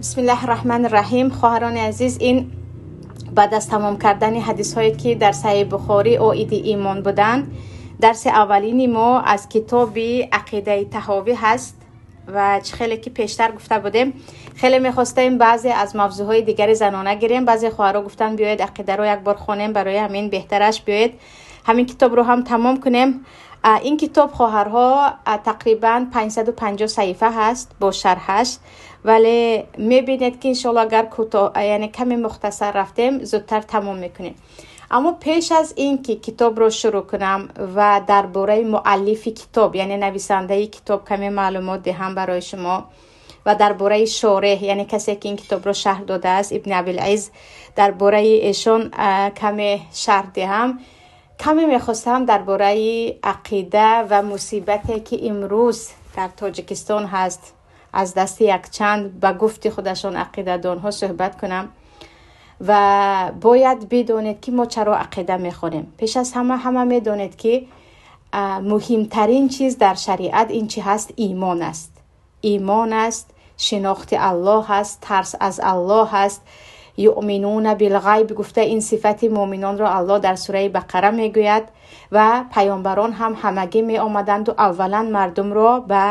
Бисмиллаҳи раҳмани раҳим. Хоҳарони азиз, ин баъд аз тамом кардани ҳадисҳое, ки дар Саҳеҳи Бухорӣ оиди имон буданд, дарси аввалини мо аз китоби Ақидаи Таҳовӣ ҳаст ва чӣ хеле ки пештар гуфта будем, хеле мехостем баъзе аз мавзӯъҳои дигари занона гирем. Баъзе хоҳарҳо гуфтанд, биёед ақидаро як бор хонем, барои ҳамин беҳтараш биёед ҳамин китобро ҳам тамом кунем. Ин китоб, хоҳарҳо, тақрибан 550 саҳифа ҳаст бо шарҳаш, вале мебинед, ки иншоалло агар кӯтоҳ, яъне каме мухтасар рафтем, зудтар тамом мекунем. Аммо пеш аз ин ки китобро шурӯъ кунам ва дар бораи муаллифи китоб, яъне нависандаи китоб, каме маълумот диҳам барои шумо ва дар бораи шореҳ, яъне касе ки ин китобро шарҳ додааст, Ибни Абилизз, дар бораи эшон каме шарҳ диҳам, каме мехостам дар бораи ақида ва мусибате, ки имрӯз дар Тоҷикистон ҳаст, аз дасти якчанд ба гуфти худашон ақидадонҳо суҳбат кунам. Ва бояд бидонед, ки мо чаро ақида мехонем. Пеш аз ҳама, ҳама медонед, ки муҳимтарин чиз дар шариат ин чи ҳаст? Имон аст. Имон аст, шинохти Аллоҳ аст, тарс аз Аллоҳ аст. Юъминуна билғайб гуфта, ин сифати муъминонро Аллоҳ дар сураи Бақара мегӯяд ва паёмбарон ҳам ҳамагӣ меомаданду аввалан мардумро ба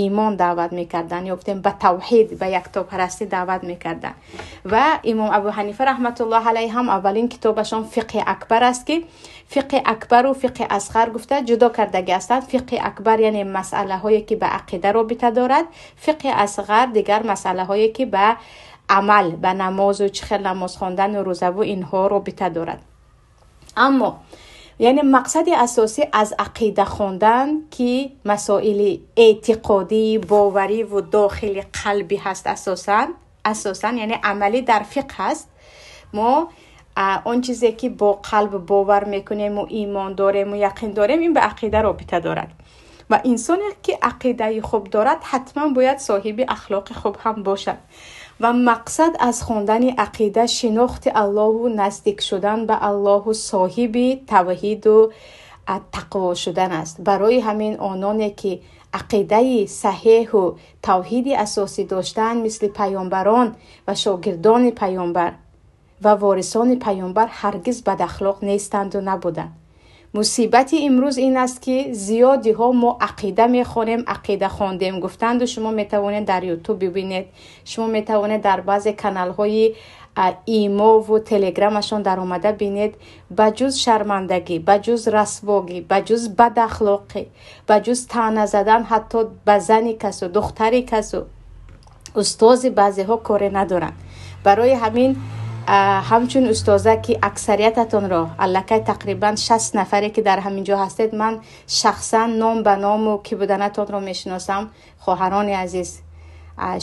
имон даъват мекарданд, ё гуфтем, ба тавҳид, ба яктопарастӣ даъват мекарданд. Ва имом Абу Ҳанифа раҳматуллоҳ алайҳ ҳам аввалин китобашон Фиқҳи Акбар аст, ки Фиқҳи Акбару Фиқҳи Асғар гуфта ҷудо кардагӣ ҳастанд. Фиқҳи Акбар яъне масъалаҳое, ки ба ақида робита дорад, Фиқҳи Асғар дигар масъалаҳое, ки ба амал, ба намозу чӣ хел намоз хондану рӯзаву инҳо робита дорад. Аммо яъне мақсади асосӣ аз ақида хондан, ки масоили эътиқодӣ, бовариву дохили қалбӣ ҳаст, асосан, яъне амалӣ дар фиқҳ ҳаст. Мо он чизе ки бо қалб бовар мекунему имон дорему яқин дорем, ин ба ақида робита дорад. Ва инсоне ки ақидаи хуб дорад, ҳатман бояд соҳиби ахлоқи хуб ҳам бошад. Ва мақсад аз хондани ақида шинохти Аллоҳу наздик шудан ба Аллоҳу соҳиби тавҳиду тақво шудан аст. Барои ҳамин ононе ки ақидаи саҳеҳу тавҳиди асосӣ доштанд, мисли паёмбарон ва шогирдони паёмбар ва ворисони паёмбар, ҳаргиз бадахлоқ нестанду набуданд. Мусибати имрӯз ин аст, ки зиёдиҳо мо ақида мехонем, ақида хондем гуфтанду шумо метавонед дар Ютуб бибинед, шумо метавонед дар баъзе каналҳои Имову Телеграмашон даромада бинед, ба ҷуз шармандагӣ, ба ҷуз расвогӣ, ба ҷуз бадахлоқӣ, ба ҷуз таъна задан ҳатто ба зани касу, духтари касу, устози баъзеҳо коре надоранд. Барои ҳамин ҳамчун устоза, ки аксариятатонро аллакай тақрибан 60 нафаре ки дар ҳамин ҷо ҳастед, ман шахсан ном ба ному ки буданатонро мешиносам. Хоҳарони азиз,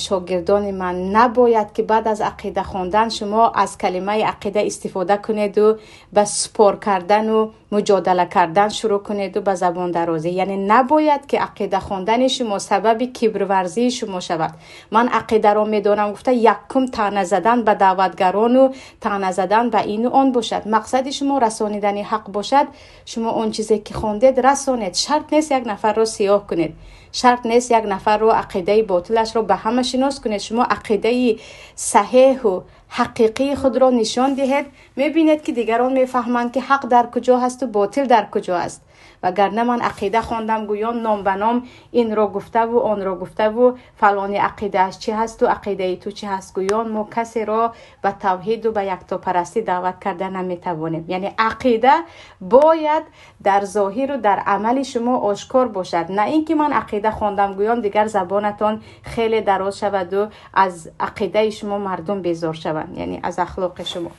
шогирдони ман, набояд ки баъд аз ақида хондан шумо аз калимаи ақида истифода кунеду ба спор кардану муҷодала кардан шурӯъ кунеду ба забондарозӣ. Яъне набояд ки ақида хондани шумо сабаби кибрварзии шумо шавад. Ман ақидаро медонам гуфта, якум таъна задан ба даъватгарону таъна задан ба ину он бошад. Мақсади шумо расонидани ҳақ бошад, шумо он чизе ки хондед, расонед. Шарт нест як нафарро сиёҳ кунед, шарт нест як нафарро ақидаи ботилашро ба ҳама шинос кунед. Шумо ақидаи саҳеҳу ҳақиқии худро нишон диҳед, мебинед, ки дигарон мефаҳманд, ки ҳақ дар куҷо ҳасту ботил дар куҷо аст. Вагарна ман ақида хондам гӯён ном ба ном инро гуфтаву онро гуфтаву фалони ақидааш чӣ ҳасту ақидаи ту чӣ ҳаст гӯён, мо касеро ба тавҳиду ба яктопарастӣ даъват карда наметавонем. Яъне ақида бояд дар зоҳиру дар амали шумо ошкор бошад, на ин ки ман ақида хондам гӯён дигар забонатон хеле дароз шаваду аз ақидаи шумо мардум безор шаванд, яъне аз ахлоқи шумо.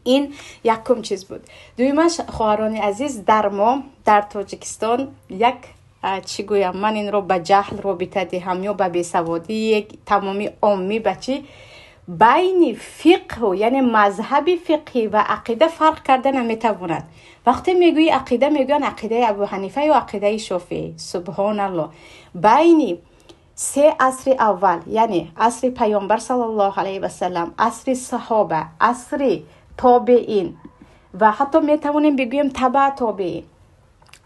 Ин якум чиз буд. Дуюмаш, хоҳарони азиз, дар мо дар Тоҷикистон як, чӣ гӯям, ман инро ба ҷаҳл робита диҳам ё ба бесаводии тамоми оммӣ, ба чӣ, байни фиқҳу, яъне мазҳаби фиқҳӣ ва ақида фарқ карда наметавонад. Вақте мегӯӣ ақида, мегӯянд ақидаи Абу Ҳанифа ё ақидаи Шофеӣ. Субҳоналлоҳ! Байни се асри аввал, яъне асри паёмбар саллаллоҳу алайҳи васалам, асри саҳоба, асри тобеин ва ҳатто метавонем бигӯем таба тобеин,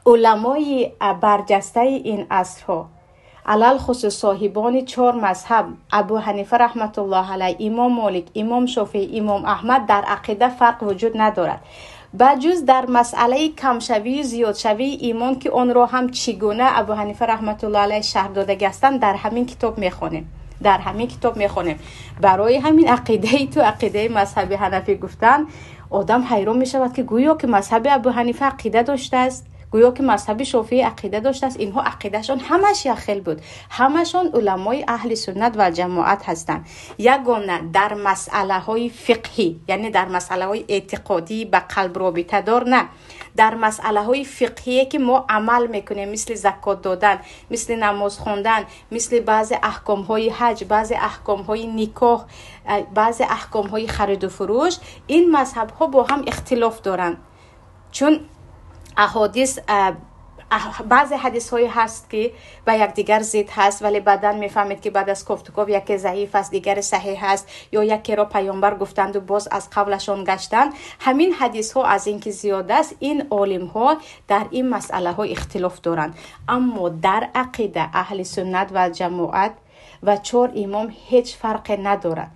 уламои барҷастаи ин асрҳо Алалхусус соҳибони чор мазҳаб Абу Ҳанифа раҳматуллоҳ алайҳ, Имом Молик, Имом Шофеӣ, Имом Аҳмад дар ақида фарқ вуҷуд надорад. Ба ҷуз дар масъалаи камшавию зиёдшавии имон, ки онро ҳам чӣ гуна Абу Ҳанифа раҳматуллоҳ алайҳ шарҳ додагӣ ҳастанд, дар ҳамин китоб мехонем. Дар ҳамин китоб мехонем. Барои ҳамин ақидаи ту ақидаи мазҳаби ҳанафӣ гуфтан, одам ҳайрон мешавад, ки гӯё ки мазҳаби Абу Ҳанифа ақида доштааст, гӯё ки мазҳаби Шофеӣ ақида доштааст. Инҳо ақидашон ҳамаш як хел буд, ҳамашон уламои аҳли суннат ва ҷамоат ҳастанд. Ягона дар масъалаҳои фиқҳӣ, яъне дар масъалаҳои эътиқодӣ ба қалб робитадор на, дар масъалаҳои фиқҳие ки мо амал мекунем, мисли закот додан, мисли намоз хондан, мисли баъзе аҳкомҳои ҳаҷ, баъзе аҳкомҳои никоҳ, баъзе аҳкомҳои хариду фурӯш, ин мазҳабҳо бо ҳам ихтилоф доранд. Чун аҳодис, баъзе ҳадисҳое ҳаст, ки ба якдигар зид ҳаст, вале баъдан мефаҳмед, ки баъд аз кофтуков яке заиф аст, дигаре саҳеҳ аст, ё якеро паёмбар гуфтанду боз аз қавлашон гаштанд. Ҳамин ҳадисҳо аз ин ки зиёд аст, ин олимҳо дар ин масъалаҳо ихтилоф доранд. Аммо дар ақида аҳли суннат ва ҷамоат ва чор имом ҳеҷ фарқе надорад.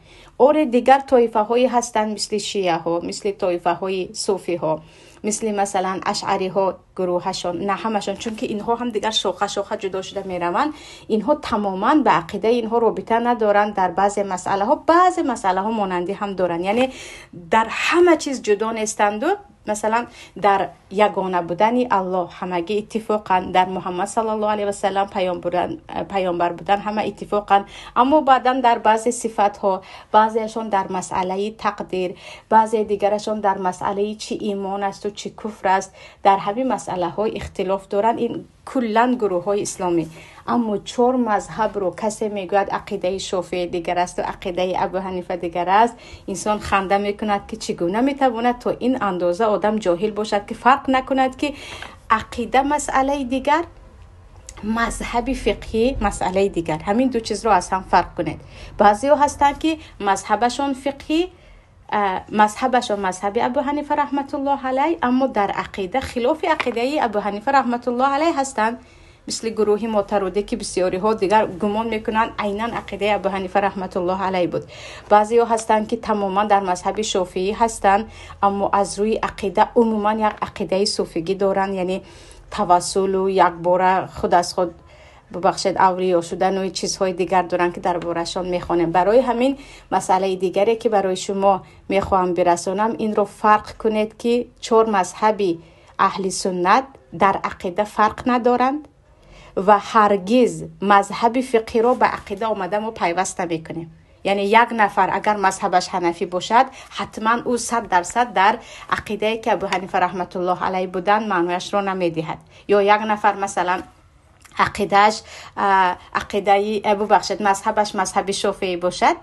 Оре, дигар тоифаҳое ҳастанд, мисли шияҳо, мисли тоифаҳои суфиҳо, мисли масалан ашъариҳо, гурӯҳашон, на ҳамашон, чунки инҳо ҳам дигар шоха шоха ҷудо шуда мераванд. Инҳо тамоман ба ақидаи инҳо робита надоранд дар баъзе масъалаҳо, баъзе масъалаҳо монандӣ ҳам доранд, яъне дар ҳама чиз ҷудо нестанду. Масалан, дар ягона будани Аллоҳ ҳамагӣ иттифоқанд, дар Муҳаммад саллаллоҳу алайҳи васаллам паёмбар будан ҳама иттифоқанд, аммо баъдан дар баъзе сифатҳо, баъзеашон дар масъалаи тақдир, баъзе дигарашон дар масъалаи чӣ имон асту чӣ куфр аст, дар ҳамин масъалаҳо ихтилоф доранд. Ин куллан гурӯҳҳои исломӣ. Аммо чор мазҳабро касе мегӯяд ақидаи Шофеӣ дигар асту ақидаи Абу Ҳанифа дигар аст, инсон ханда мекунад, ки чӣ гуна метавонад то ин андоза одам ҷоҳил бошад, ки фарқ накунад, ки ақида масъалаи дигар, мазҳаби фиқҳӣ масъалаи дигар. Ҳамин ду чизро аз ҳам фарқ кунед. Баъзеҳо ҳастанд, ки мазҳабашон фиқҳӣ, мазҳабашон мазҳаби Абу Ҳанифа раҳматуллоҳ алайҳ, аммо дар ақида хилофи ақидаи Абу Ҳанифа раҳматуллоҳ алайҳ ҳастанд, мисли гурӯҳи Мотарудӣ, ки бисёриҳо дигар гумон мекунанд айнан ақидаи Абу Ҳанифа раҳматуллоҳ алайҳ буд. Баъзеҳо ҳастанд, ки тамоман дар мазҳаби Шофеӣ ҳастанд, аммо аз рӯи ақида умуман як ақидаи суфигӣ доранд, яъне тавассулу якбора худ аз худ, бубахшед, авлиё шудану чизҳои дигар доранд, ки дар борашон мехонем. Барои ҳамин масъалаи дигаре, ки барои шумо мехоҳам бирасонам, инро фарқ кунед, ки чор мазҳаби аҳли суннат дар ақида фарқ надоранд ва ҳаргиз мазҳаби фиқҳиро ба ақида омада мо пайваст намекунем. Яъне як нафар агар мазҳабаш ҳанафӣ бошад, ҳатман ӯ 100% дар ақидае, ки Абу Ҳанифа раҳматуллоҳ алайҳ буданд, маънояшро намедиҳад. Ё як нафар масалан ақидааш ақидаи, бубахшед, мазҳабаш мазҳаби Шофеӣ бошад,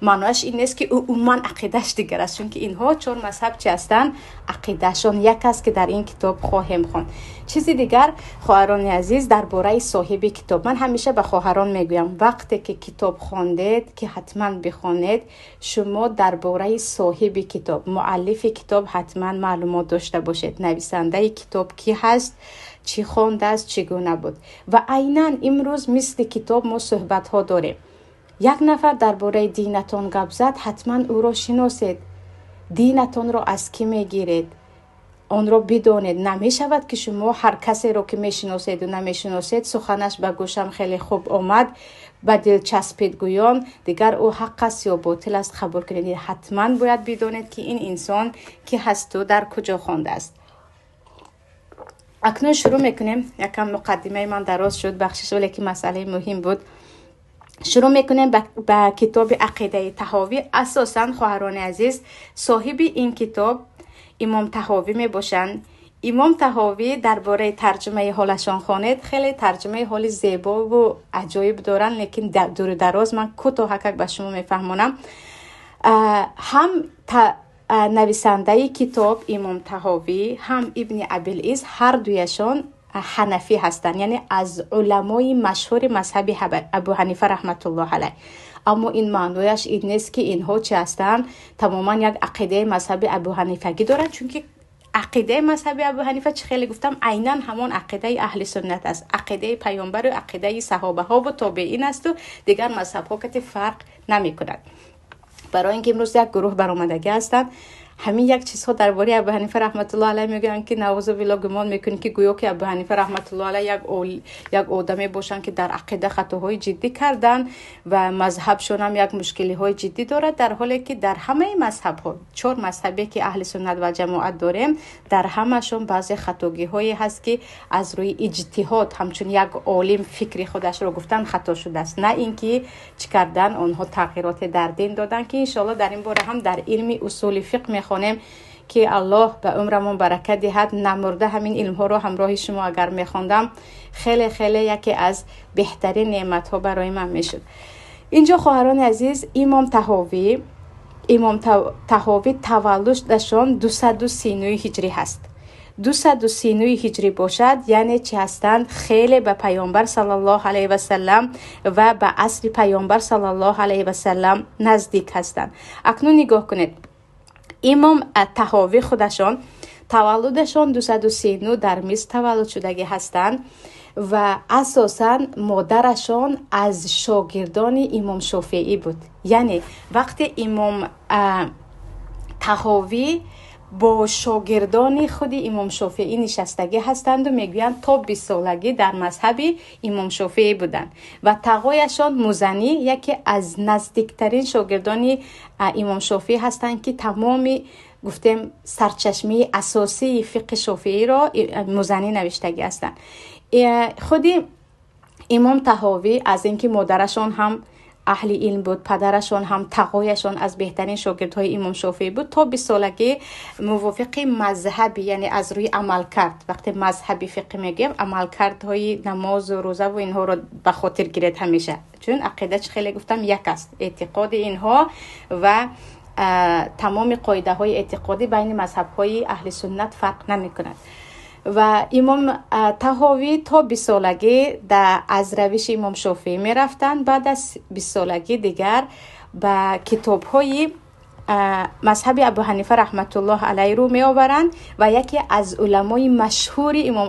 маънояш ин нест, ки ӯ умуман ақидааш дигар аст, чунки инҳо чор мазҳаб чи ҳастанд, ақидаашон як аст, ки дар ин китоб хоҳем хонд. Чизи дигар, хоҳарони азиз, дар бораи соҳиби китоб. Ман ҳамеша ба хоҳарон мегӯям, вақте ки китоб хондед, ки ҳатман бихонед, шумо дар бораи соҳиби китоб, муаллифи китоб ҳатман маълумот дошта бошед, нависандаи китоб кӣ ҳаст, чӣ хондааст, чӣ гуна буд. Ва айнан имрӯз мисли китоб мо суҳбатҳо дорем. Як нафар дар бораи динатон гап зад, ҳатман ӯро шиносед, динатонро аз кӣ мегиред, онро бидонед. Намешавад, ки шумо ҳар касеро, ки мешиноседу намешиносед, суханаш ба гӯшам хеле хуб омад, ба дил часпид гӯён, дигар ӯ ҳақ аст ё ботил аст қабул кунед. Ҳатман бояд бидонед, ки ин инсон кӣ ҳасту дар куҷо хондааст. Акнун шурӯъ мекунем. Якам муқаддимаи ман дароз шуд, бахшиш, вале ки масъалаи муҳим буд. Шурӯъ мекунем ба китоби Ақидаи Таҳовӣ. Асосан, хоҳарони азиз, соҳиби ин китоб Имом Таҳовӣ мебошанд. Имом Таҳовӣ дар бораи тарҷумаи ҳолашон хонед, хеле тарҷумаи ҳоли зебову аҷоиб доранд, лекин дуру дароз ман кӯтоҳакак ба шумо мефаҳмонам. Ҳам нависандаи китоб Имом Таҳовӣ, ҳам Ибни Абилиз ҳар дуяшон ҳанафӣ ҳастанд, яъне аз уламои машҳури мазҳаби Абу Ҳанифа раҳматуллоҳ алайҳ. Аммо ин маънояш ин нест, ки инҳо чи ҳастанд, тамоман як ақидаи мазҳаби Абу Ҳанифагӣ доранд, чунки Ақидаи мазҳаби Абу Ҳанифа, чӣ хеле гуфтам, айнан ҳамон ақидаи аҳли суннат аст, ақидаи паёмбару ақидаи саҳобаҳо ва тобеин асту дигар мазҳабҳо кати фарқ намекунад. Барои ин ки имрӯз як гурӯҳ баромадагӣ ҳастанд, ҳамин як чизҳо дар бораи Абу Ҳанифа раҳматуллоҳ алайҳ мегӯянд, ки наузу биллоҳ, гумон мекунӣ, ки гӯё ки Абу Ҳанифа раҳматуллоҳ алайҳ як одаме бошанд, ки дар ақида хатоҳои ҷиддӣ карданд ва мазҳабшон ҳам як мушкилиҳои ҷиддӣ дорад, дар ҳоле ки дар ҳамаи мазҳабҳо, чор мазҳабе ки аҳли суннат ва ҷамоат дорем, дар ҳамашон баъзе хатогиҳое ҳаст, ки аз рӯи иҷтиҳод, ҳамчун як олим фикри худашро гуфтан, хато шудааст, на ин ки чӣ кардан, онҳо тағйироте дар дин доданд, ки иншоалло дар ин бора ҳам дар илми усули фиқҳ мехонем, ки Аллоҳ ба умрамон баракат диҳад. Намурда ҳамин илмҳоро ҳамроҳи шумо агар мехондам, хеле хеле яке аз беҳтарин неъматҳо барои ман мешуд. Инҷо, хоҳарони азиз, имом Таҳовӣ таваллудашон 239 ҳиҷрӣ ҳаст. 239 ҳиҷрӣ бошад, яъне чӣ ҳастанд? Хеле ба паёмбар саллаллоҳу алайҳи васалам ва ба асри паёмбар саллаллоҳу алайҳи васалам наздик ҳастанд. Акнун нигоҳ кунед, имом Таҳовӣ худашон таваллудашон 239 дар Миср таваллуд шудагӣ ҳастанд ва асосан модарашон аз шогирдони имом Шофеӣ буд. Яъне вақте имом Таҳовӣ бо шогирдони худи имом Шофеӣ нишастагӣ ҳастанду мегӯянд, то 20-солагӣ дар мазҳаби имом Шофеӣ буданд ва тағояшон Музанӣ яке аз наздиктарин шогирдони имом Шофеӣ ҳастанд, ки тамоми, гуфтем, сарчашмаи асосии фиқҳи шофеиро Музанӣ навиштагӣ ҳастанд. Худи имом Таҳовӣ аз инки модарашон ҳам аҳли илм буд, падарашон ҳам, тағояшон аз беҳтарин шогирдҳои имом Шофеӣ буд, то 20-солагӣ мувофиқи мазҳаби, яъне аз рӯи амалкард, вақте мазҳаби фиқҳӣ мегӯем, амалкардҳои намозу рӯзаву инҳоро ба хотир гиред ҳамеша, чун ақида, чӣ хеле гуфтам, як аст. Эътиқоди инҳо ва тамоми қоидаҳои эътиқодӣ байни мазҳабҳои аҳли суннат фарқ намекунад. Ва имом Таҳовӣ то 20-солагӣ аз равиши имом Шофеӣ мерафтанд. Баъд аз 20-солагӣ дигар ба китобҳои мазҳаби Абу Ҳанифа раҳматуллоҳ алайҳ рӯ меоваранд ва яке аз уламои машҳури имом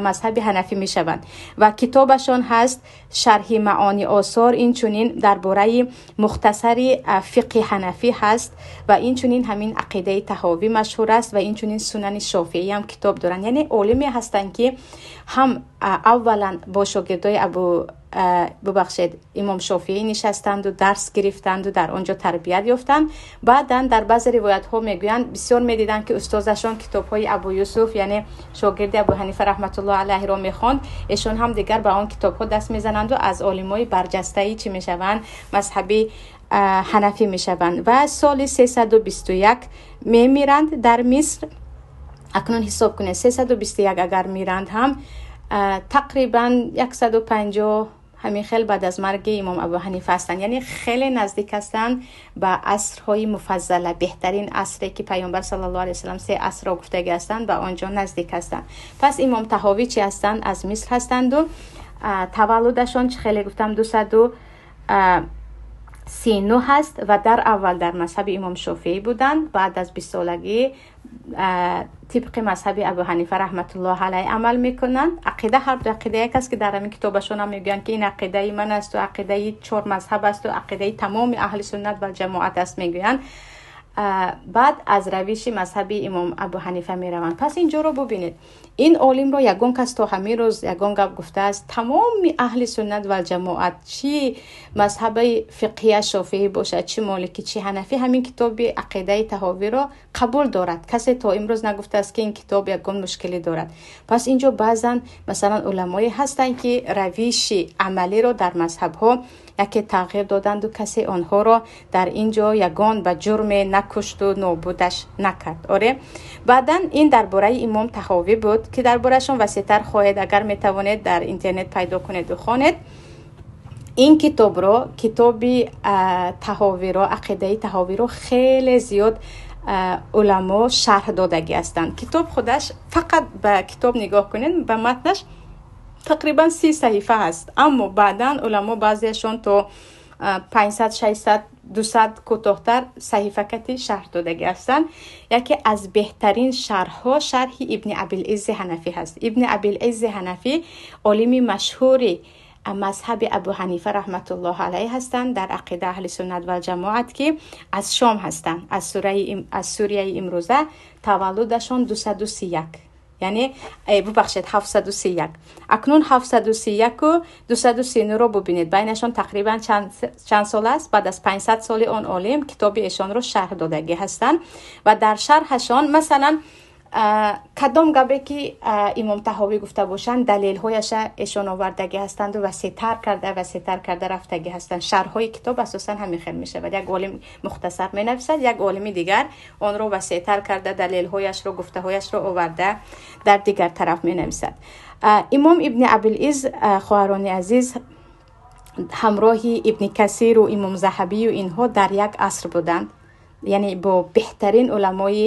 мазҳаби ҳанафӣ мешаванд. Ва китобашон ҳаст Шарҳи маони осор, инчунин дар бораи мухтасари фиқҳи ҳанафӣ ҳаст ва инчунин ҳамин Ақидаи Таҳовӣ машҳур аст ва инчунин Сунани Шофеӣ ҳам китоб доранд. Яъне олиме ҳастанд, ки ҳам аввалан бо шогирдои абу бубахшед, имом Шофеӣ нишастанду дарс гирифтанду дар он ҷо тарбият ёфтанд. Баъдан дар баъзе ривоятҳо мегӯянд, бисёр медиданд, ки устозашон китобҳои Абу Юсуф, яъне шогирди Абу Ҳанифа раҳматуллоҳ алайҳро мехонд, эшон ҳам дигар ба он китобҳо даст мезананду аз олимои барҷастаи чӣ мешаванд? Мазҳаби ҳанафӣ мешаванд. Ва соли 321 мемиранд дар Миср. Акнун ҳисоб кунед, 321 агар миранд ҳам, тақрибан 150 ҳамин хел баъд аз марги имом Абу Ҳанифа ҳастанд. Яъне хеле наздик ҳастанд ба асрҳои муфаззала, беҳтарин асре, ки паёмбар саллаллоҳу алайҳи васаллам се асрро гуфтагӣ ҳастанд, ба он ҷо наздик ҳастанд. Пас имом Таҳовӣ чӣ ҳастанд? Аз Миср ҳастанду таваллудашон, чӣ хеле гуфтам, 239 ҳаст ва дар аввал дар мазҳаби имом Шофеӣ буданд. Баъд аз 20-солагӣ тибқи мазҳаби Абу Ҳанифа раҳматуллоҳ алайҳ амал мекунанд. Ақида, ҳарду ақида як аст, ки дар ҳамин китобашонам мегӯянд, ки ин ақидаи ман асту ақидаи чор мазҳаб асту ақидаи тамоми аҳли суннат ва ҷамоат аст, мегӯянд. Баъд аз равиши мазҳаби имом Абу Ҳанифа мераванд. Пас ин ҷоро бубинед, ин олимро ягон кас то ҳамин рӯз ягон гап гуфтааст? Тамоми аҳли суннат валҷамоат, чӣ мазҳаби фиқҳия шофеӣ бошад, чӣ моликӣ, чӣ ҳанафӣ, ҳамин китоби Ақидаи Таҳовиро қабул дорад. Касе то имрӯз нагуфтааст, ки ин китоб ягон мушкилӣ дорад. Пас ин ҷо баъзан, масалан, уламое ҳастанд, ки равиши амалиро дар мазҳабҳо яке тағйир доданду касе онҳоро дар ин ҷо ягон ба ҷурме накушту нобудаш накард. Оре, баъдан ин дар бораи имом Таҳовӣ буд, ки дар бораашон васеътар хоҳед, агар метавонед, дар интернет пайдо кунеду хонед ин китобро. Китоби Таҳовиро, Ақидаи Таҳовиро хеле зиёд уламо шарҳ додагӣ ҳастанд. Китоб худаш, фақат ба китоб нигоҳ кунед, ба матнаш, тақрибан 30 саҳифа ҳаст, аммо баъдан уламо баъзеашон то 500, 600 200 кӯтоҳтар саҳифакати шарҳ додагӣ ҳастанд. Яке аз беҳтарин шарҳҳо шарҳи Ибни Абилиззи Ҳанафӣ ҳаст. Ибни Абилиззи Ҳанафӣ олими машҳури мазҳаби Абу Ҳанифа раҳматуллоҳ алайҳ ҳастанд дар ақида аҳли суннат вал ҷамоат, ки аз Шом ҳастанд, аз Сурияи имрӯза. Таваллудашон 231, яъне бубахшед, 731. Акнун 731-у 239-ро бубинед, байнашон тақрибан чанд сол аст. Баъд аз 500 соли он олим китоби эшонро шарҳ додагӣ ҳастанд ва дар шарҳашон масалан кадом гапе ки Имом Таҳовӣ гуфта бошанд, далелҳояша эшон овардагӣ ҳастанду васеътар карда рафтагӣ ҳастанд. Шарҳҳои китоб асосан ҳамин хел мешавад: як олим мухтасар менависад, як олими дигар онро васеътар карда, далелҳояшро, гуфтаҳояшро оварда, дар дигар тараф менависад. Имом Ибни Абилиз, хоҳарони азиз, ҳамроҳи Ибни Касиру Имом Заҳабию инҳо дар як аср буданд, яъне бо беҳтарин уламои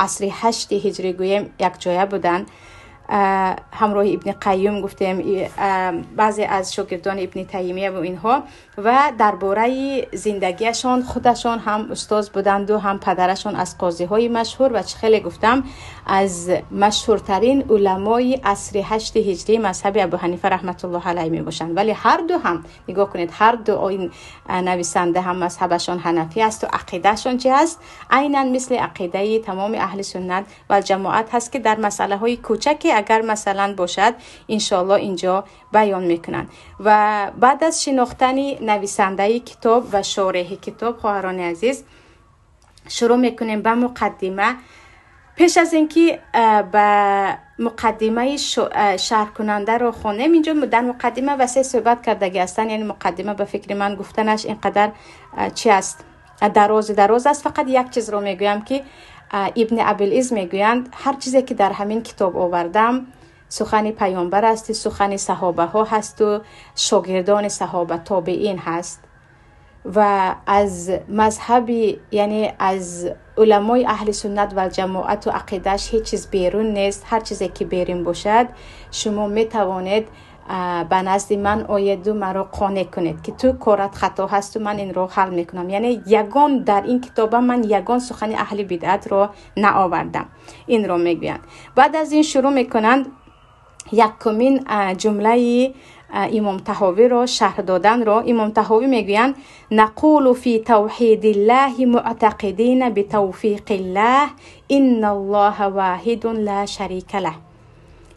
асри ҳашти ҳиҷрӣ гӯем якҷоя буданд. Ҳамроҳи Ибни Қайюм гуфтем, баъзе аз шогирдони Ибни Таймия ва инҳо. Ва дар бораи зиндагиашон худашон ҳам устоз буданду ҳам падарашон аз қозиҳои машҳур ва чӣ хеле гуфтам, аз машҳуртарин уламои асри ҳашти ҳиҷрӣ мазҳаби Абу Ҳанифа раҳматуллоҳ алайҳ мебошанд. Вале ҳарду ҳам, нигоҳ кунед, ҳарду ин нависанда ҳам мазҳабашон ҳанафӣ асту ақидаашон чи ҳаст? Айнан мисли ақидаи тамоми аҳли суннат вал ҷамоат ҳаст, ки дар масъалаҳои кӯчаке агар масалан бошад, иншоалло инҷо баён мекунанд. Ва баъд аз шинохтани нависандаи китоб ва шореҳи китоб, хоҳарони азиз, шурӯъ мекунем ба муқаддима. Пеш аз ин ки ба муқаддимаи шарҳкунандаро хонем, инҷо дар муқаддима васеъ суҳбат кардагӣ ҳастанд. Яъне муқаддима, ба фикри ман, гуфтанаш ин қадар чи аст, дарози дароз аст. Фақат як чизро мегӯям, ки Ибни Абилиз мегӯянд: ҳар чизе ки дар ҳамин китоб овардам, сухани паёмбар асту сухани саҳобаҳо ҳасту шогирдони саҳоба, тобеин ҳаст ва аз мазҳаби, яъне аз уламои аҳли суннат валҷамоату ақидааш ҳеҷ чиз берун нест. Ҳар чизе ки берун бошад, шумо метавонед ба назди ман оеду маро қонеъ кунед, ки ту корат хато ҳасту ман инро ҳал мекунам. Яъне ягон дар ин китоба ман ягон сухани аҳли бидъатро наовардам, инро мегӯянд. Баъд аз ин шурӯъ мекунанд якумин ҷумлаи Имом Таҳовиро шарҳ доданро. Имом Таҳовӣ мегӯянд: نقول في توحيد الله معتقدين بتوفيق الله إن الله واحد لا شريك له.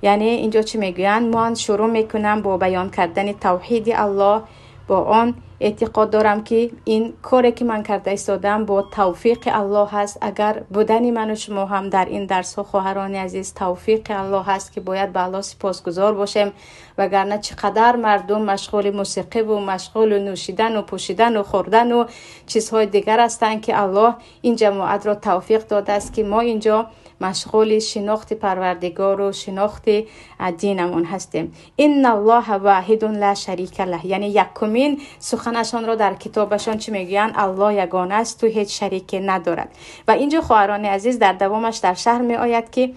Яъне инҷо чӣ мегӯянд? Ман шурӯъ мекунам бо баён кардани тавҳиди Аллоҳ, бо он эътиқод дорам, ки ин коре ки ман карда истодам, бо тавфиқи Аллоҳ ҳаст. Агар будани ману шумо ҳам дар ин дарсҳо, хоҳарони азиз, тавфиқи Аллоҳ ҳаст, ки бояд ба Аллоҳ сипосгузор бошем. Вагарна чӣ қадар мардум машғули мусиқиву машғули нӯшидану пӯшидану хӯрдану чизҳои дигар ҳастанд, ки Аллоҳ ин ҷамоатро тавфиқ додааст, ки мо инҷо машғули шинохти Парвардигору шинохти динамон ҳастем. إن الله واحد لا شريك له. Яъне якумин суханашонро дар китобашон чӣ мегӯянд? Аллоҳ ягона асту ҳеҷ шарике надорад. Ва инҷо, хоҳарони азиз, дар давомаш дар шарҳ меояд, ки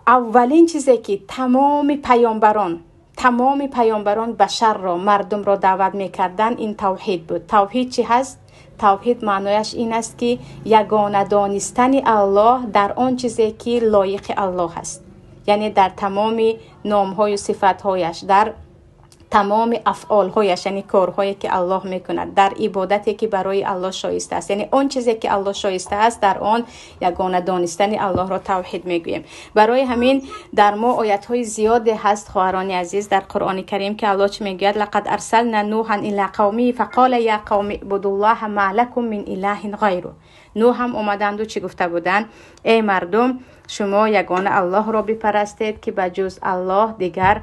аввалин чизе ки тамоми паёмбарон башарро, мардумро даъват мекарданд, ин тавҳид буд. Тавҳид чӣ ҳаст? Тавҳид маънояш ин аст, ки ягона донистани Аллоҳ дар он чизе ки лоиқи Аллоҳ аст, яъне дар тамоми номҳою сифатҳояш, дар тамоми афъолҳояш, яъне корҳое ки Аллоҳ мекунад, дар ибодате ки барои Аллоҳ шоиста аст, яъне он чизе ки Аллоҳ шоиста аст, дар он ягона донистани Аллоҳро тавҳид мегӯем. Барои ҳамин дар мо оятҳои зиёде ҳаст, хоҳарони азиз, дар Қуръони Карим, ки Аллоҳ чӣ мегӯяд? لقد أرسلنا نوحا إلى قومه فقال يا قوم اعبدوا الله ما لكم من إله غيره. Нӯҳ ҳам омаданду чӣ гуфта буданд? Эй мардум, шумо ягона Аллоҳро бипарастед, ки ба ҷуз Аллоҳ дигар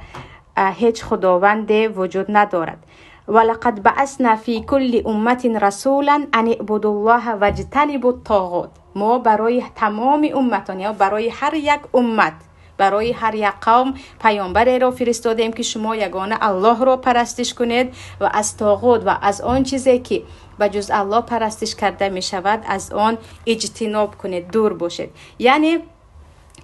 ҳеҷ худованде вуҷуд надорад. ولقد بعثنا في كل أمة رسولا أن اعبدوا الله واجتنبوا الطاغوت. Мо барои тамоми умматон ё барои ҳар як уммат, барои ҳар як қавм паёмбареро фиристодем, ки шумо ягона Аллоҳро парастиш кунед ва аз тоғут ва аз он чизе ки ба ҷуз Аллоҳ парастиш карда мешавад, аз он иҷтиноб кунед, дур бошед. Яъне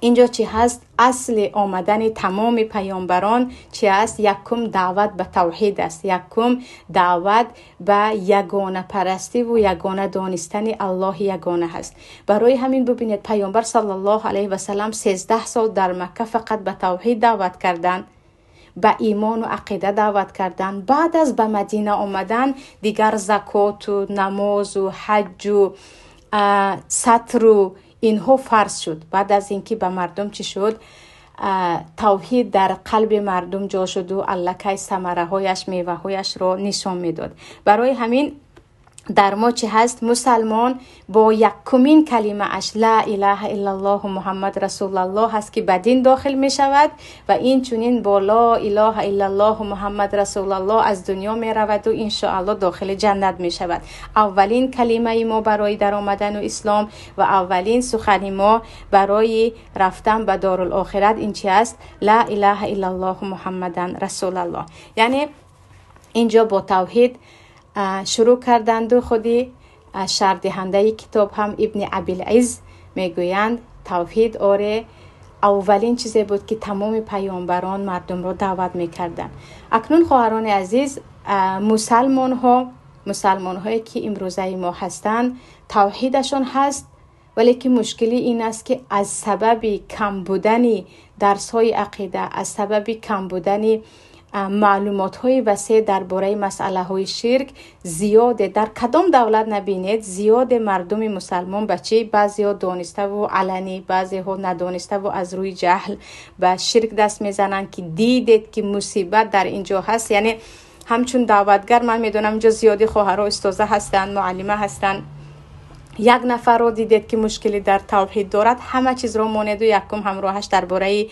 Инҷо чӣ ҳаст? Асли омадани тамоми паёмбарон чӣ аст? Якум даъват ба тавҳид аст, якум даъват ба ягонапарастиву ягона донистани Аллоҳи ягона ҳаст. Барои ҳамин бубинед, паёмбар саллаллоҳу алайҳи васаллам 13 сол дар Макка фақат ба тавҳид даъват карданд, ба имону ақида даъват карданд. Баъд аз ба Мадина омадан дигар закоту намозу ҳаҷҷу сатру инҳо фарз шуд. Баъд аз ин ки ба мардум чӣ шуд? Тавҳид дар қалби мардум ҷо шуду аллакай самараҳояш, меваҳояшро нишон медод. Барои ҳамин дар мо чӣ ҳаст? Мусалмон бо якумин калимааш ла илаҳа иллаллоҳу Муҳаммад расулаллоҳ ҳаст, ки ба дин дохил мешавад ва инчунин бо ло илоҳа иллаллоҳу Муҳаммад расулаллоҳ аз дунё мераваду иншоаллоҳ дохили ҷаннат мешавад. Аввалин калимаи мо барои даромадану ислом ва аввалин сухани мо барои рафтан ба дорулохират ин чи аст? Ла илаҳа иллаллоҳу Муҳаммадан расулаллоҳ. Яъне инҷо бо тавҳид шурӯъ карданду худи шарҳдиҳандаи китоб ҳам Ибни Абилизз мегӯянд, тавҳид оре аввалин чизе буд, ки тамоми паёмбарон мардумро даъват мекарданд. Акнун хоҳарони азиз, мусалмонҳое ки имрӯзаи мо ҳастанд, тавҳидашон ҳаст, вале ки мушкилӣ ин аст, ки аз сабаби кам будани дарсҳои ақида, аз сабаби кам будани маълумотҳои васеъ дар бораи масъалаҳои ширк, зиёде дар кадом давлат набинед, зиёде мардуми мусалмон ба чӣ? Баъзеҳо дониставу аланӣ, баъзеҳо надониставу аз рӯи ҷаҳл ба ширк даст мезананд, ки дидед ки мусибат дар ин ҷо ҳаст. Яъне ҳамчун даъватгар ман медонам инҷо зиёди хоҳарҳо устоза ҳастанд, муаллима ҳастанд. Як нафарро дидед ки мушкилӣ дар тавҳид дорад, ҳама чизро монеду якум ҳамроҳаш дар бораи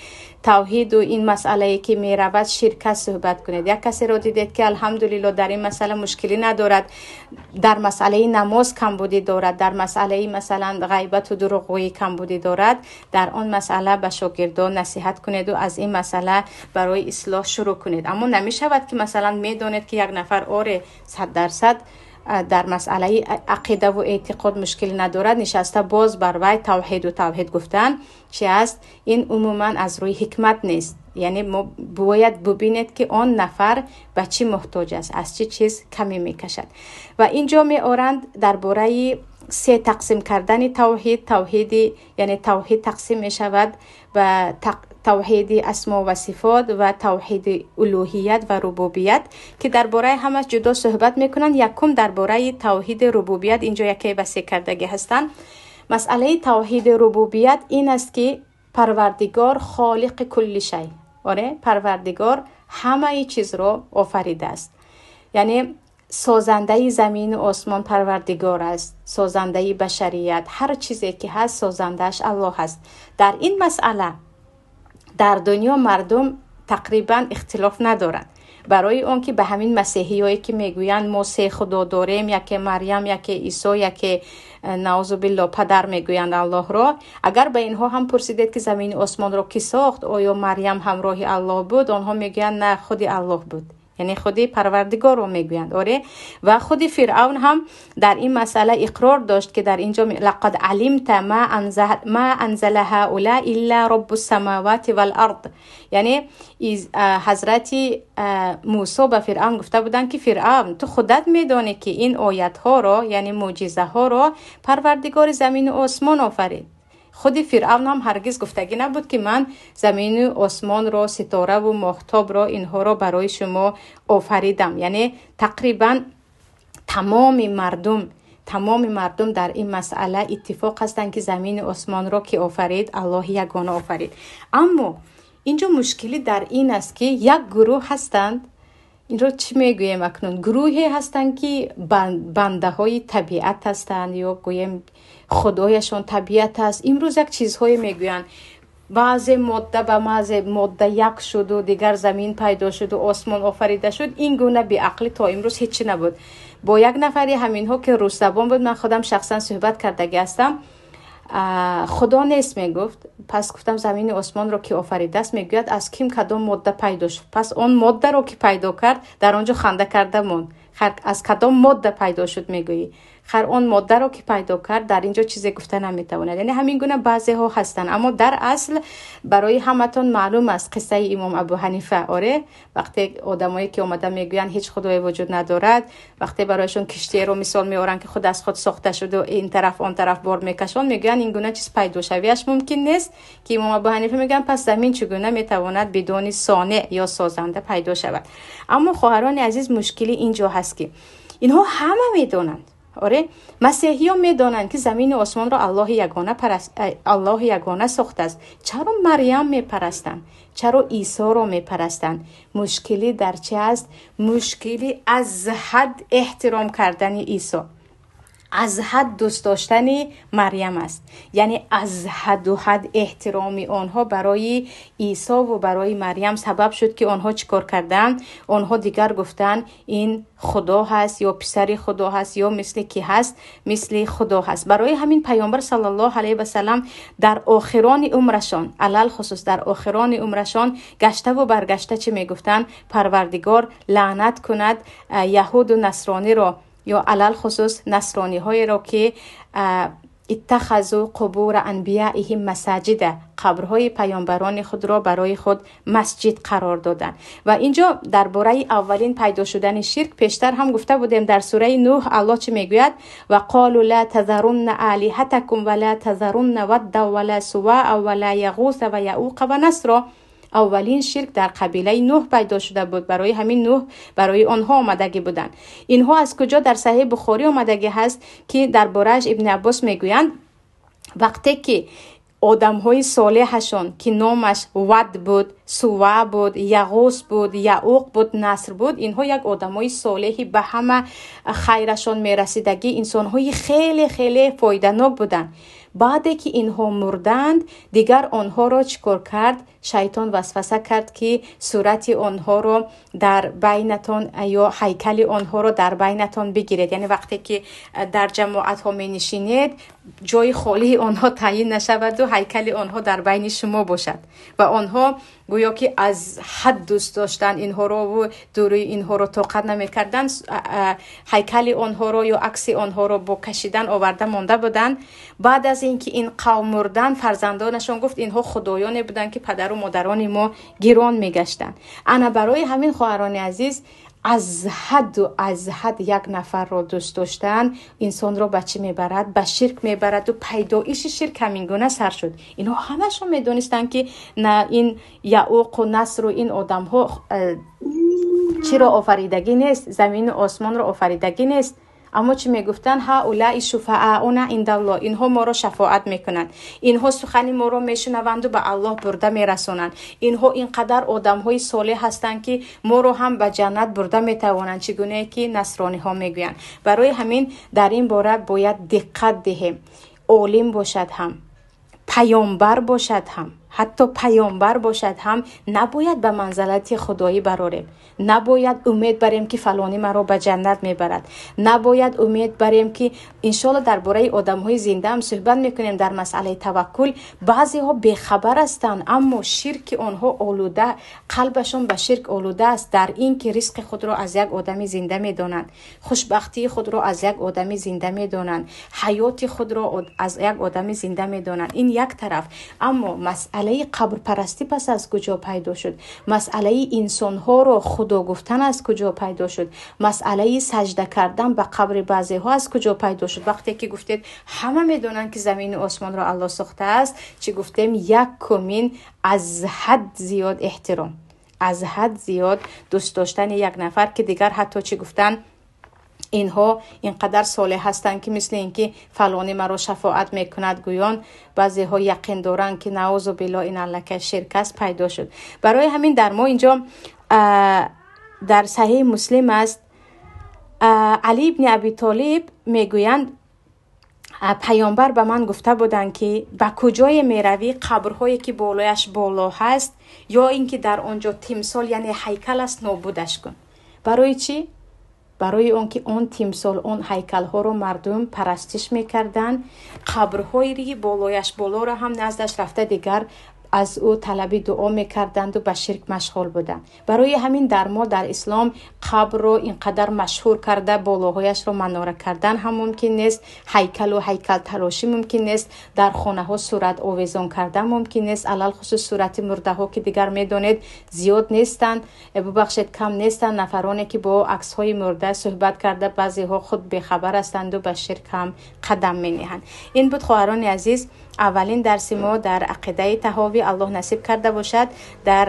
тавҳиду ин масъалае ки меравад ширк аст суҳбат кунед. Як касеро дидед ки алҳамдулилло дар ин масъала мушкилӣ надорад, дар масъалаи намоз камбудӣ дорад, дар масъалаи масалан ғайбату дурӯғгӯӣ камбудӣ дорад, дар он масъала ба шогирдон насиҳат кунеду аз ин масъала барои ислоҳ шурӯъ кунед. Аммо намешавад ки масалан медонед ки як нафар оре 100% дар масъалаи ақидаву эътиқод мушкил надорад, нишаста боз бар вай тавҳиду тавҳид гуфтан чи аст? Ин умуман аз рӯи ҳикмат нест. Яъне мо бояд бубинед ки он нафар ба чӣ муҳтоҷ аст, аз чӣ чиз камӣ мекашад. Ва ин ҷо меоранд дар бораи се тақсим кардани тавҳид. Тавҳиди, яъне тавҳид тақсим мешавад ба тавҳиди асмо ва сифот ва тавҳиди улӯҳият ва рубубият, ки дар бораи ҳамаш ҷудо суҳбат мекунанд. Якум дар бораи тавҳиди рубубият инҷо яке васеъ кардагӣ ҳастанд. Масъалаи тавҳиди рубубият ин аст, ки Парвардигор холиқи кулли шай, оре, Парвардигор ҳамаи чизро офаридааст. Яъне созандаи замину осмон Парвардигор аст, созандаи башарият, ҳар чизе ки ҳаст созандааш Аллоҳ аст. Дар ин масъала дар дунё мардум тақрибан ихтилоф надоранд. Барои он ки ба ҳамин масеҳиёе ки мегӯянд мо се худо дорем, яке Марьям, яке Исо, яке наузу билло падар мегӯянд Аллоҳро, агар ба инҳо ҳам пурсидед ки замини осмонро кӣ сохт, оё Марьям ҳамроҳи Аллоҳ буд, онҳо мегӯянд на, худи Аллоҳ буд. Яъне худи Парвардигорро мегӯянд. Оре, ва худи Фиръавн ҳам дар ин масъала иқрор дошт, ки дар инҷо лақад алимта ма анзала ҳаула илла роббу самавати вал ард. Яъне ҳазрати Мусо ба Фиръавн гуфта буданд ки Фиръавн, ту худат медонӣ ки ин оятҳоро, яъне мӯъҷизаҳоро Парвардигори замину осмон офарид. Худи Фиръавн ҳам ҳаргиз гуфтагӣ набуд ки ман замину осмонро, ситораву моҳтобро, инҳоро барои шумо офаридам. Яъне тақрибан тамоми мардум дар ин масъала иттифоқ ҳастанд ки замину осмонро ки офарид, Аллоҳи ягона офарид. Аммо инҷо мушкилӣ дар ин аст ки як гурӯҳ ҳастанд, инро чӣ мегӯем акнун? Гурӯҳе ҳастанд ки бандаҳои табиат ҳастанд ё гӯем худояшон табиат аст. Имрӯз як чизҳое мегӯянд, баъзе модда ба баъзе модда як шуду дигар замин пайдо шуду осмон офарида шуд. Ин гуна беақлӣ то имрӯз ҳеҷ набуд. Бо як нафари ҳаминҳо ки русзабон буд ман худам шахсан суҳбат кардагӣ ҳастам. Худо нест мегуфт. Пас гуфтам замини осмонро ки офаридааст, мегӯяд аз ким кадом модда пайдо шуд. Пас он моддаро ки пайдо кард, дар он ҷо ханда карда монд. Аз кадом модда пайдо шуд мегӯӣ? Хар он моддаро ки пайдо кард, дар инҷо чизе гуфта наметавонад. Яъне ҳамин гуна баъзеҳо ҳастанд. Аммо дар асл барои ҳаматон маълум аст қиссаи имом Абу Ҳанифа. Оре, вақте одамое ки омада мегӯянд ҳеҷ худое вуҷуд надорад, вақте барояшон киштиеро мисол меоранд, ки худ аз худ сохта шуду ин тараф он тараф бор мекашон, мегӯянд ин гуна чиз пайдошавиаш мумкин нест, ки имом Абу Ҳанифа мегӯянд пас замин чӣ гуна метавонад бидуни сонеъ ё созанда пайдо шавад. Аммо хоҳарони азиз, мушкилӣ ин ҷо ҳаст, ки инҳо ҳама медонанд. Оре, масеҳиён медонанд, ки замину осмонро Аллоҳи ягона сохтааст. Чаро Марьям мепарастанд? Чаро Исоро мепарастанд? Мушкилӣ дар чи аст? Мушкилӣ аз ҳад эҳтиром кардани Исо, аз ҳад дӯст доштани Марьям аст. Яъне аз ҳаду ҳад эҳтироми онҳо барои Исову барои Марьям сабаб шуд, ки онҳо чӣ кор карданд? Онҳо дигар гуфтанд ин худо ҳаст ё писари худо ҳаст ё мисли ки ҳаст, мисли худо ҳаст. Барои ҳамин Паёмбар саллаллоҳу алайҳи васаллам дар охирони умрашон, алалхусус дар охирони умрашон, гаштаву баргашта чӣ мегуфтанд? Парвардигор лаънат кунад яҳуду насрониро, ё алалхусус насрониҳоеро, ки иттахазу қубура анбияиҳим масаҷида, қабрҳои паёмбарони худро барои худ масҷид қарор доданд. Ва инҷо дар бораи аввалин пайдо шудани ширк пештар ҳам гуфта будем. Дар сураи Нӯҳ Аллоҳ чӣ мегӯяд? Ва қолу ла тазарунна олиҳатакум ва ла тазарунна вадда ва ла суваа ва ла яғуса ва яуқа ва насро. Аввалин ширк дар қабилаи Нӯҳ пайдо шуда буд. Барои ҳамин Нӯҳ барои онҳо омадагӣ буданд. Инҳо аз куҷо? Дар Саҳеҳи Бухорӣ омадагӣ ҳаст, ки дар борааш Ибни Аббос мегӯянд, вақте ки одамҳои солеҳашон, ки номаш Вад буд, Сува буд, Яғус буд, Яуқ буд, Наср буд, инҳо як одамҳои солеҳи ба ҳама хайрашон мерасидагӣ, инсонҳои хеле хеле фоиданок буданд. Баъде ки инҳо мурданд, дигар онҳоро чӣ кор кард? Шайтон васваса кард, ки сурати онҳоро дар байнатон ё ҳайкали онҳоро дар байнатон бигиред. Яъне вақте ки дар ҷамоатҳо менишинед, ҷои холии онҳо таъйин нашаваду ҳайкали онҳо дар байни шумо бошад. Ва онҳо гӯё ки аз ҳад дӯст доштанд инҳорову дурии инҳоро тоқат намекарданд, ҳайкали онҳоро ё акси онҳоро бо кашидан оварда монда буданд. Баъд аз ин ки ин қавм мурданд, фарзандонашон гуфт инҳо худоёне буданд, ки падару модарони мо гирон мегаштанд. Ана барои ҳамин, хоҳарони азиз, аз ҳаду аз ҳад як нафарро дӯст доштан инсонро ба чӣ мебарад? Ба ширк мебараду пайдоиши ширк ҳамин гуна сар шуд. Инҳо ҳамашон медонистанд, ки на ин Яуқу Насру ин одамҳо чиро офаридагӣ нест, замину осмонро офаридагӣ нест. Аммо чӣ мегуфтанд? Ҳаулаи шуфаауна индаллоҳ, инҳо моро шафоат мекунанд, инҳо сухани моро мешунаванду ба Аллоҳ бурда мерасонанд, инҳо ин қадар одамҳои солеҳ ҳастанд, ки моро ҳам ба ҷаннат бурда метавонанд, чӣ гунае ки насрониҳо мегӯянд. Барои ҳамин дар ин бора бояд диққат диҳем. Олим бошад ҳам, паёмбар бошад ҳам, ҳатто паёмбар бошад ҳам, набояд ба манзалати худоӣ барорем. Набояд умед барем, ки фалонӣ маро ба ҷаннат мебарад. Набояд умед барем, ки иншоалло дар бораи одамҳои зинда ҳам суҳбат мекунем дар масъалаи таваккул. Баъзеҳо бехабар ҳастанд, аммо ширки онҳо олуда, қалбашон ба ширк олуда аст, дар ин ки ризқи худро аз як одами зинда медонанд, хушбахтии худро аз як одами зинда медонанд, ҳаёти худро аз як одами зинда медонанд. Ин як тараф. Аммо масъалаи қабрпарастӣ пас аз куҷо пайдо шуд? Масъалаи инсонҳоро худо гуфтан аз куҷо пайдо шуд? Масъалаи саҷда кардан ба қабри баъзеҳо аз куҷо пайдо шуд? Вақте ки гуфтед ҳама медонанд, ки замину осмонро Аллоҳ сохтааст, чӣ гуфтем? Якумин аз ҳад зиёд эҳтиром, аз ҳад зиёд дӯст доштани як нафар, ки дигар ҳатто чӣ гуфтан? Инҳо инқадар солеҳ ҳастанд, ки мисли ин ки фалонӣ маро шафоат мекунад гӯён, баъзеҳо яқин доранд, ки наузу биллоҳ, ин аллакай ширк аст, пайдо шуд. Барои ҳамин дар мо инҷо дар Саҳеҳи Муслим аст, Али ибни Аби Толиб мегӯянд, паёмбар ба ман гуфта буданд, ки ба куҷое меравӣ, қабрҳое ки болояш боло ҳаст ё ин ки дар он ҷо тимсол, яъне ҳайкал аст, нобудаш кун. Барои чӣ? Барои он ки он тимсол, он ҳайкалҳоро мардум парастиш мекарданд, қабрҳои болояш болоро ҳам наздаш рафта дигар Аз ӯ талаби дуо мекарданду ба ширк машғул буданд. Барои ҳамин дар мо, дар ислом, қабрро ин қадар машҳур карда, болоҳояшро манора кардан ҳам мумкин нест, ҳайкалу ҳайкалтарошӣ мумкин нест, дар хонаҳо сурат овезон кардан мумкин нест, алалхусус сурати мурдаҳо, ки дигар медонед, зиёд нестанд, бубахшед, кам нестанд нафароне, ки бо аксҳои мурда суҳбат карда, баъзеҳо худ бехабар ҳастанду ба ширк ҳам қадам мениҳанд. Ин буд, хоҳарони азиз, аввалин дарси мо дар ақидаи Таҳовӣ. Аллоҳ насиб карда бошад, дар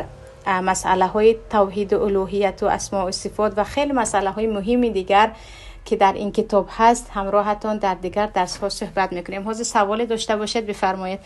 масъалаҳои тавҳиду улӯҳияту асмоу сифот ва хеле масъалаҳои муҳими дигар, ки дар ин китоб ҳаст, ҳамроҳатон дар дигар дарсҳо суҳбат мекунем. Ҳозир саволе дошта бошед, бифармоед.